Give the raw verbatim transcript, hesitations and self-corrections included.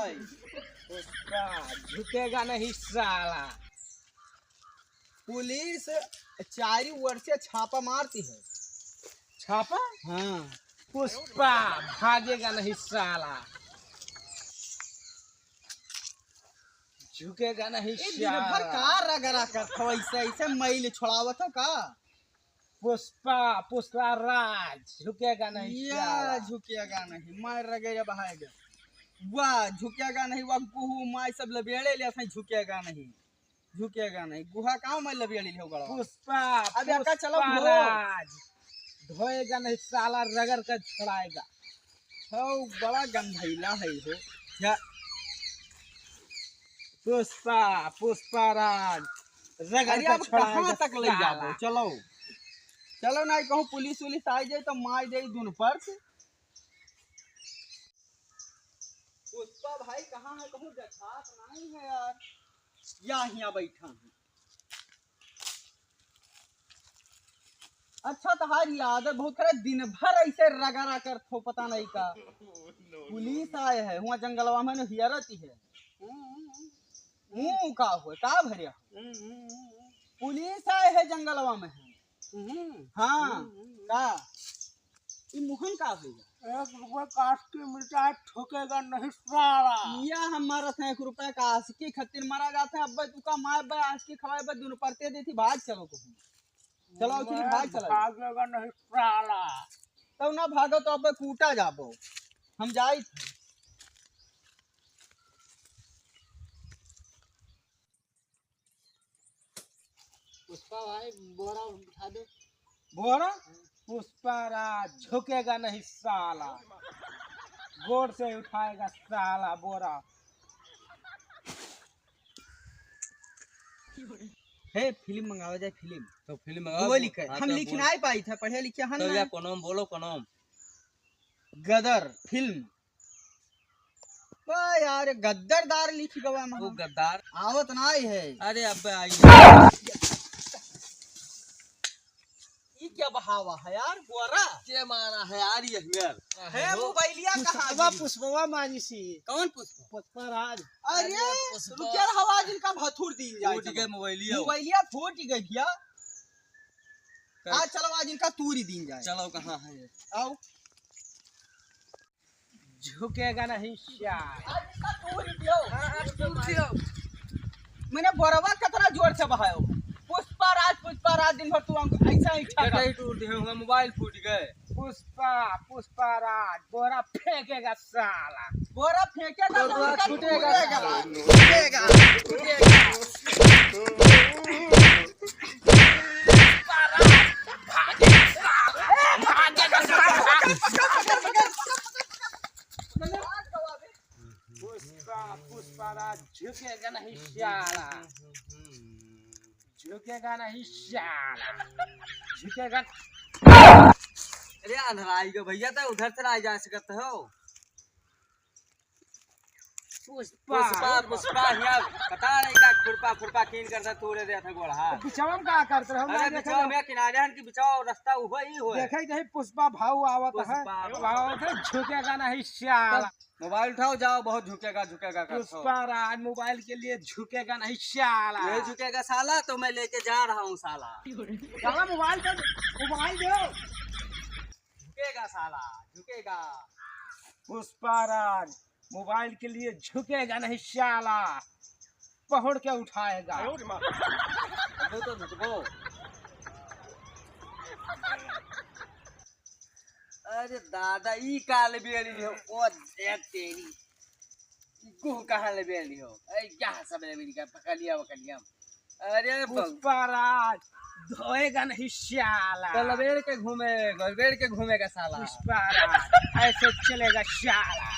पुष्पा झुकेगा नहीं साला। पुलिस चारी ओर से छापा मारती है। छापा? हाँ। पुष्पा भागेगा नहीं साला, झुकेगा नहीं ए, दिन भर साला। का रगड़ा करत हो, ऐसे, ऐसे मैल छोड़ावत हो का? पुष्पा, पुष्पा राज, झुकेगा नहीं या साला। झुकेगा नहीं, मार रगेगा बहाएगा। वाह, झुकेगा नहीं, वाह, गुहू माई सब लबेड़े ले, झुकेगा नहीं। झुकेगा नहीं। गुहा का मैं लबिया ली हो गड़ा। पुष्पा, अब एका चलो पुष्पा हो। राज। धोएगा नहीं साला, रगड़ कर छुड़ाएगा। हो, बड़ा गंधैला है हो। या। पुष्पा, पुष्पा राज। रगड़ अरे कर अब छुड़ाएगा कहाँ तक ले साला। जाबो? चलो। चलो ना कहूँ पुलिस उलिस आ जाए तो मार दे दुन पर। पुष्पा भाई कहाँ है? कहूँ देखात नहीं है यार। या हियाँ बैठा है। अच्छा तोहार याद है बहुत खराब, दिन भर ऐसे रगड़ा करत हो पता नहीं का। पुलिस आए है, हुआ जंगलवा में न हियरती है। मुँह का हुआ, का भरिया? पुलिस आए है जंगलवा में है। हाँ, का? ई मुहन का होइगा? एक रुपया काट के मिलता है, ठोकेगा नहीं साला। या हम मरत हैं, एक रुपया का आशिकी खातिर मरा जात है। अब्बे तू का माय बे आशिकी खवाए बे दुनो परते देती, भाग चलो कहूँ। चलो, उठिन, मैं भाग चलो। भागेगा नहीं साला। तब ना भागो तो अब्बे कूटा जाबो। हम जाई थे। पुष्पा भाई, बोरा उठा दो। बोरा? पुष्पा राज झुकेगा नहीं साला, गोड़ से उठाएगा साला बोरा। हे, फिल्म मंगावा जाए, फिल्म। तो फिल्म मंगाओ। वो लिखे, हाँ, हम तो लिख बोल। नहीं पाई था, पढ़े लिखे हम तो ना। या कोनो बोलो, कोनो। गदर फिल्म। वाह यार, गद्दरदार लिख गवा वो महा। गद्दार। आवत नाई है। अरे अबे आई। ई क्या बहावा है यार, बोरा? के मारा है यार ये हमें? है हो। मोबाइलिया कहाँ पुष्पवा, गिरी? पुष्पवा मारी सी। कौन पुष्पा? पुष्पा राज। अरे, अरे पुष्पा। रुकिया, हवा जिनका भथुर दीन जाए, फूट चलो। गए मोबाइलिया। मोबाइलिया फूट गए भैया। कर। आज चलो, आज इनका तूरी दीन जाए। चलो, कहाँ है ये? आओ। झुकेगा नहीं साला। आज इसका तूर ही दियो। हाँ, हाँ, तूर दियो। मैंने बोरवा कितना जोर से बहायो। पुष्पा राज, पुष्पा राज, दिन भर तू हमको ऐसा ही ठाका। बेटा ही तूर दियो, हमारा मोबाइल फूट गए। पुष्पा, पुष्पा राज, बोरा फेंकेगा साला। बोरा फेंकेगा, बोरा बोरा छूटेगा। छूटेगा, छूटेगा, छूटेगा। पुष्पा, पुष्पा राज झुकेगा नहीं साला, झुकेगा नहीं साला, झुकेगा। अरे अंधराई के भैया, तो उधर से ना जा सकते हो। पुष्पा। पुष्पा, पुष्पा, हिया पता नहीं का खुरपा, खुरपा कीन करता तोड़े देता गोड़ हाथ। बिचवा में का करत रहो? अरे ना देखे बिचवा ना। में किनारे हन की बिचवा और रास्ता उहो ही होए। देखे ही नहीं पुष्पा भाऊ आवत है। पुष्पा। आवत है, झुकेगा नहीं साला। मोबाइल उठाओ, जाओ, बहुत झुकेगा, झुकेगा करत हो। पुष्पा राज मोबाइल के लिए झुकेगा नहीं साला। ये झुकेगा साला तो मैं लेके जा रहा हूँ साला। साला मोबाइल दे, मोबाइल दो। झुकेगा साला, झुकेगा। पुष्पा राज मोबाइल के लिए झुकेगा नहीं साला, पहुड़ के उठाएगा। अबे तो झुकबो। अरे दादा, ई का ले बेली हो? ओ दे तेरी। ई गुह कहाँ ले बेली हो? ए, यहाँ सब ले बेली का, पकड़ लिया, पकड़ लिया। अरे बहू। पुष्पा राज धोएगा नहीं साला। तो लबेड़ के घूमे, लबेड़ के घूमेगा साला। पुष्पा राज ऐसे चलेगा साला।